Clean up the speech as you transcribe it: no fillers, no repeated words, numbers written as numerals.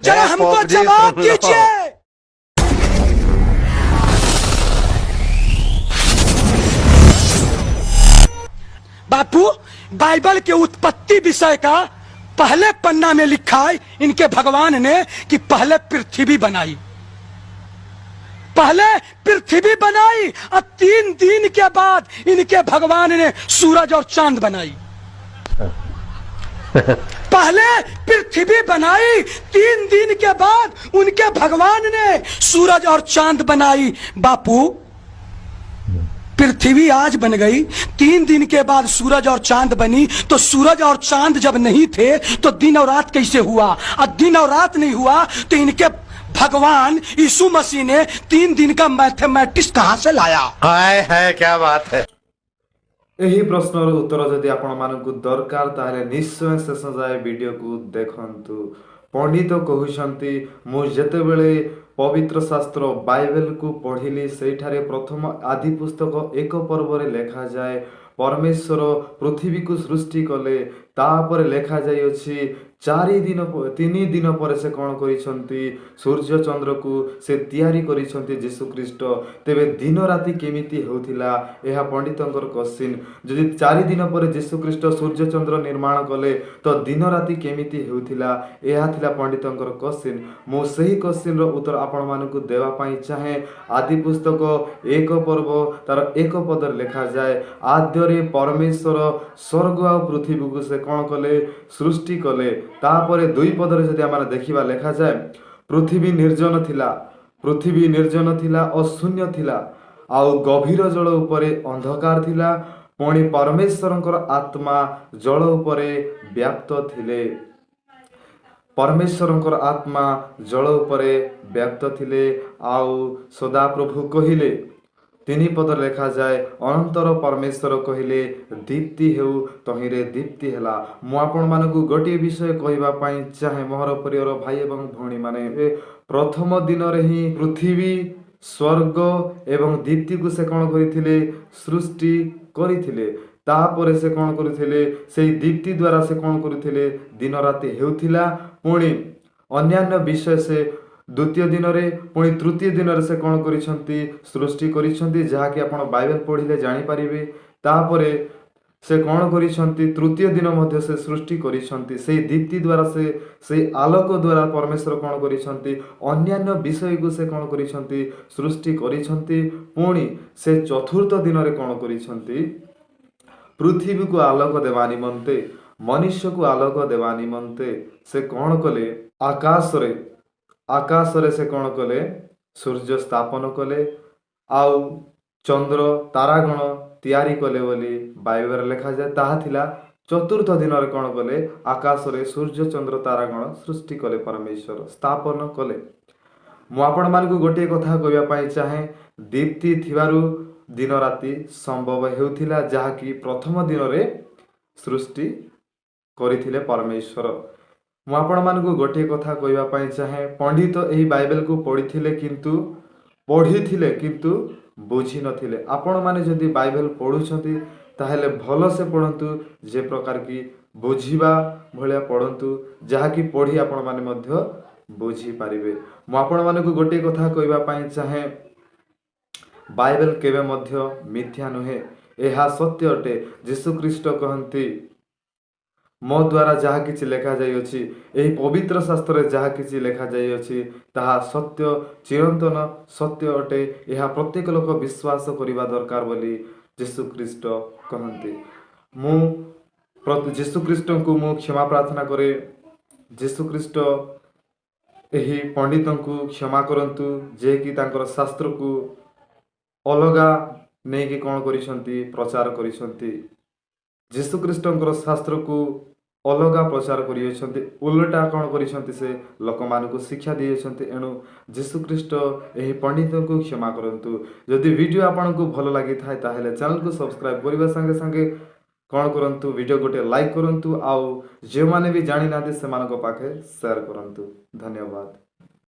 जरा हमको जवाब दीजिए। बापू, बाइबल के उत्पत्ति विषय का पहले पन्ना में लिखा है इनके भगवान ने कि पहले पृथ्वी बनाई, पहले पृथ्वी बनाई और 3 दिन के बाद इनके भगवान ने सूरज और चांद बनाई। पहले पृथ्वी बनाई, 3 दिन के बाद उनके भगवान ने सूरज और चांद बनाई। बापू, पृथ्वी आज बन गई, 3 दिन के बाद सूरज और चांद बनी, तो सूरज और चांद जब नहीं थे तो दिन और रात कैसे हुआ? और दिन और रात नहीं हुआ तो इनके भगवान यीशु मसीह ने 3 दिन का मैथमेटिक्स कहां से लाया? हाय है क्या बात है। ଏହି ପ୍ରଶ୍ନର ଉତ୍ତର ଯଦି ଆପଣମାନଙ୍କୁ ଦରକାର, ତାହେଲେ ନିଶ୍ଚୟ ଶେଷ ଯାଏ ଭିଡ଼ିଓକୁ ଦେଖନ୍ତୁ। ପଣ୍ଡିତ କହୁଛନ୍ତି, ମୁଁ ଯେତେବେଳେ ପବିତ୍ର ଶାସ୍ତ୍ର ବାଇବେଲକୁ ପଢ଼ିଲି, ସେଇଠାରେ ପ୍ରଥମ ଆଦି ପୁସ୍ତକ 1 ପର୍ବରେ ଲେଖାଯାଏ ପରମେଶ୍ୱର ପୃଥିବୀକୁ ସୃଷ୍ଟି କଲେ। ତାପରେ ଲେଖାଯାଇଅଛି 4 ଦିନ, 3 ଦିନ ପରେ ସେ କ'ଣ କରିଛନ୍ତି? ସୂର୍ଯ୍ୟ ଚନ୍ଦ୍ରକୁ ସେ ତିଆରି କରିଛନ୍ତି ଯୀଶୁଖ୍ରୀଷ୍ଟ। ତେବେ ଦିନ ରାତି କେମିତି ହେଉଥିଲା? ଏହା ପଣ୍ଡିତଙ୍କର କ୍ୱେଶ୍ଚିନ୍। ଯଦି 4 ଦିନ ପରେ ଯୀଶୁଖ୍ରୀଷ୍ଟ ସୂର୍ଯ୍ୟ ଚନ୍ଦ୍ର ନିର୍ମାଣ କଲେ, ତ ଦିନ ରାତି କେମିତି ହେଉଥିଲା? ଏହା ଥିଲା ପଣ୍ଡିତଙ୍କର କ୍ୱେଶ୍ଚିନ୍। ମୁଁ ସେହି କ୍ୱେଶ୍ଚିନ୍ର ଉତ୍ତର ଆପଣମାନଙ୍କୁ ଦେବା ପାଇଁ ଚାହେଁ। ଆଦି ପୁସ୍ତକ 1 ପର୍ବ ତାର 1 ପଦରେ ଲେଖାଯାଏ, ଆଦ୍ୟରେ ପରମେଶ୍ୱର ସ୍ୱର୍ଗ ଆଉ ପୃଥିବୀକୁ ସେ କ'ଣ କଲେ? ସୃଷ୍ଟି କଲେ। ତାପରେ 2 ପଦରେ ଯଦି ଆମେ ଦେଖିବା, ଲେଖାଯାଏ ପୃଥିବୀ ନିର୍ଜନ ଥିଲା, ପୃଥିବୀ ନିର୍ଜନ ଥିଲା ଓ ଶୂନ୍ୟ ଥିଲା, ଆଉ ଗଭୀର ଜଳ ଉପରେ ଅନ୍ଧକାର ଥିଲା, ପୁଣି ପରମେଶ୍ୱରଙ୍କର ଆତ୍ମା ଜଳ ଉପରେ ବ୍ୟାପ୍ତ ଥିଲେ। ପରମେଶ୍ୱରଙ୍କର ଆତ୍ମା ଜଳ ଉପରେ ବ୍ୟାପ୍ତ ଥିଲେ। ଆଉ ସଦାପ୍ରଭୁ କହିଲେ, 3 ପଦରେ ଲେଖାଯାଏ, ଅନନ୍ତର ପରମେଶ୍ୱର କହିଲେ ଦୀପ୍ତି ହେଉ, ତହିଁରେ ଦୀପ୍ତି ହେଲା। ମୁଁ ଆପଣମାନଙ୍କୁ ଗୋଟିଏ ବିଷୟ କହିବା ପାଇଁ ଚାହେଁ, ମୋହର ପ୍ରିୟର ଭାଇ ଏବଂ ଭଉଣୀମାନେ, ପ୍ରଥମ ଦିନରେ ହିଁ ପୃଥିବୀ, ସ୍ୱର୍ଗ ଏବଂ ଦୀପ୍ତିକୁ ସେ କ'ଣ କରିଥିଲେ? ସୃଷ୍ଟି କରିଥିଲେ। ତାପରେ ସେ କ'ଣ କରୁଥିଲେ? ସେଇ ଦୀପ୍ତି ଦ୍ୱାରା ସେ କ'ଣ କରୁଥିଲେ? ଦିନ ରାତି ହେଉଥିଲା। ପୁଣି ଅନ୍ୟାନ୍ୟ ବିଷୟ ସେ ଦ୍ୱିତୀୟ ଦିନରେ, ପୁଣି ତୃତୀୟ ଦିନରେ ସେ କ'ଣ କରିଛନ୍ତି? ସୃଷ୍ଟି କରିଛନ୍ତି, ଯାହାକି ଆପଣ ବାଇବେଲ ପଢ଼ିଲେ ଜାଣିପାରିବେ। ତାପରେ ସେ କ'ଣ କରିଛନ୍ତି? ତୃତୀୟ ଦିନ ମଧ୍ୟ ସେ ସୃଷ୍ଟି କରିଛନ୍ତି। ସେଇ ଦୀପ୍ତି ଦ୍ୱାରା, ସେଇ ଆଲୋକ ଦ୍ୱାରା ପରମେଶ୍ୱର କ'ଣ କରିଛନ୍ତି? ଅନ୍ୟାନ୍ୟ ବିଷୟକୁ ସେ କ'ଣ କରିଛନ୍ତି? ସୃଷ୍ଟି କରିଛନ୍ତି। ପୁଣି ସେ ଚତୁର୍ଥ ଦିନରେ କ'ଣ କରିଛନ୍ତି? ପୃଥିବୀକୁ ଆଲୋକ ଦେବା ନିମନ୍ତେ, ମନୁଷ୍ୟକୁ ଆଲୋକ ଦେବା ନିମନ୍ତେ ସେ କ'ଣ କଲେ? ଆକାଶରେ ସେ କ'ଣ କଲେ? ସୂର୍ଯ୍ୟ ସ୍ଥାପନ କଲେ ଆଉ ଚନ୍ଦ୍ର ତାରାଗଣ ତିଆରି କଲେ ବୋଲି ବାଇବେଲରେ ଲେଖାଯାଏ। ତାହା ଥିଲା ଚତୁର୍ଥ ଦିନରେ କ'ଣ କଲେ? ଆକାଶରେ ସୂର୍ଯ୍ୟ ଚନ୍ଦ୍ର ତାରାଗଣ ସୃଷ୍ଟି କଲେ, ପରମେଶ୍ୱର ସ୍ଥାପନ କଲେ। ମୁଁ ଆପଣମାନଙ୍କୁ ଗୋଟିଏ କଥା କହିବା ପାଇଁ ଚାହେଁ, ଦୀପ୍ତି ଥିବାରୁ ଦିନ ରାତି ସମ୍ଭବ ହେଉଥିଲା, ଯାହାକି ପ୍ରଥମ ଦିନରେ ସୃଷ୍ଟି କରିଥିଲେ ପରମେଶ୍ୱର। ମୁଁ ଆପଣମାନଙ୍କୁ ଗୋଟିଏ କଥା କହିବା ପାଇଁ ଚାହେଁ, ପଣ୍ଡିତ ଏହି ବାଇବେଲକୁ ପଢ଼ିଥିଲେ କିନ୍ତୁ ବୁଝିନଥିଲେ। ଆପଣମାନେ ଯଦି ବାଇବେଲ ପଢ଼ୁଛନ୍ତି ତାହେଲେ ଭଲସେ ପଢ଼ନ୍ତୁ, ଯେ ପ୍ରକାର କି ବୁଝିବା ଭଳିଆ ପଢ଼ନ୍ତୁ, ଯାହାକି ପଢ଼ି ଆପଣମାନେ ମଧ୍ୟ ବୁଝିପାରିବେ। ମୁଁ ଆପଣମାନଙ୍କୁ ଗୋଟିଏ କଥା କହିବା ପାଇଁ ଚାହେଁ, ବାଇବେଲ କେବେ ମଧ୍ୟ ମିଥ୍ୟା ନୁହେଁ, ଏହା ସତ୍ୟ ଅଟେ। ଯୀଶୁଖ୍ରୀଷ୍ଟ କହନ୍ତି, ମୋ ଦ୍ୱାରା ଯାହା କିଛି ଲେଖାଯାଇଅଛି, ଏହି ପବିତ୍ର ଶାସ୍ତ୍ରରେ ଯାହା କିଛି ଲେଖାଯାଇଅଛି ତାହା ସତ୍ୟ, ଚିରନ୍ତନ ସତ୍ୟ ଅଟେ। ଏହା ପ୍ରତ୍ୟେକ ଲୋକ ବିଶ୍ୱାସ କରିବା ଦରକାର ବୋଲି ଯୀଶୁଖ୍ରୀଷ୍ଟ କହନ୍ତି। ମୁଁ ଯୀଶୁଖ୍ରୀଷ୍ଟଙ୍କୁ ମୁଁ କ୍ଷମା ପ୍ରାର୍ଥନା କରେ। ଯୀଶୁଖ୍ରୀଷ୍ଟ ଏହି ପଣ୍ଡିତଙ୍କୁ କ୍ଷମା କରନ୍ତୁ, ଯିଏକି ତାଙ୍କର ଶାସ୍ତ୍ରକୁ ଅଲଗା ନେଇକି କ'ଣ କରିଛନ୍ତି? ପ୍ରଚାର କରିଛନ୍ତି। ଯୀଶୁଖ୍ରୀଷ୍ଟଙ୍କର ଶାସ୍ତ୍ରକୁ ଅଲଗା ପ୍ରଚାର କରିଅଛନ୍ତି, ଓଲଟା କ'ଣ କରିଛନ୍ତି? ସେ ଲୋକମାନଙ୍କୁ ଶିକ୍ଷା ଦେଇଅଛନ୍ତି। ଏଣୁ ଯୀଶୁଖ୍ରୀଷ୍ଟ ଏହି ପଣ୍ଡିତଙ୍କୁ କ୍ଷମା କରନ୍ତୁ। ଯଦି ଭିଡ଼ିଓ ଆପଣଙ୍କୁ ଭଲ ଲାଗିଥାଏ, ତାହେଲେ ଚ୍ୟାନେଲକୁ ସବସ୍କ୍ରାଇବ୍ କରିବା ସାଙ୍ଗେ ସାଙ୍ଗେ କ'ଣ କରନ୍ତୁ? ଭିଡ଼ିଓ ଗୋଟେ ଲାଇକ୍ କରନ୍ତୁ ଆଉ ଯେଉଁମାନେ ବି ଜାଣିନାହାନ୍ତି ସେମାନଙ୍କ ପାଖେ ସେୟାର କରନ୍ତୁ। ଧନ୍ୟବାଦ।